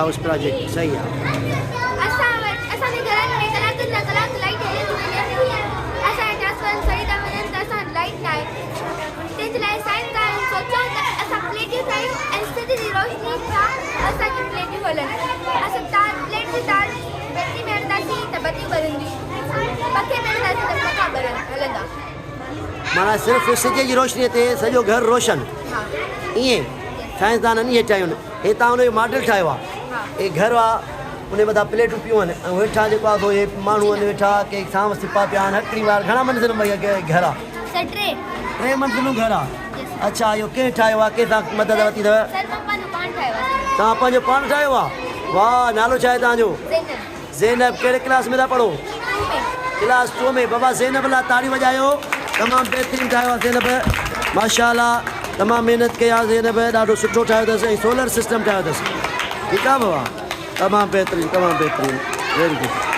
House project صحيح آ. اسان وٽ اسان جي گهرن ۾ ڪلاڪن جا ڪلاڪ لائيٽ هلي ٿي وڃي اسان جا ٽرانسفارم سڙي ٿا وڃن ته اسان وٽ لائيٽ ناهي تنهن جي لاء سائنسدانن سوچيو ته اسان پليٽيون ٺاهيون ۽ سج جي روشني سان اسان جون پليٽيون هلن اسان تار پليٽ جي تار بيٽري ۾ هڻنداسين ته بتيون ٻرنديون پکي ۾ هڻنداسين ته پکا ٻرن هلندا. معنيٰ صرف سج جي روشنيء تي سڄو گهر روشن. ائين سائنسدانن ائين چيو. هي تان ان جو ماڊل ٺاهيو آ. هي گهر آ ان مٿان پليٽون پيون آهن ۽ هيٺان جيڪو آ سو هي ماڻهو آهن ويٺا ڪي سانو سپا پيا آهن هڪڙي وار گهڻا منزلون ڀئي گهر آ؟ سر ٽي. ٽي منزلون گهر آ. اڇا اهو ڪنهن ٺاهيو آ ڪنهن سان مدد ورتي اٿو؟ سر مان پنهنجو پاڻ ٺاهيو آ سر. توهان پنهنجو پاڻ ٺاهيو آ واه نالو ڇا آهي توهان جو؟ زينب. زينب ڪهڙي ڪلاس ۾ ٿا پڙهو؟ ٽو ۾. ڪلاس ٽو ۾ بابا زينب لاء تاڙيون وڄايو تمام بهترين ٺاهيو آهي زينب ماشاء الله تمام محنت ڪئي آهي زينب ڏاڍو سٺو ٺاهيو اٿس ۽ سولر سسٽم ٺاهيو اٿس ٺيڪ آهي بابا تمام بهترين تمام بهترين ويري گڊ.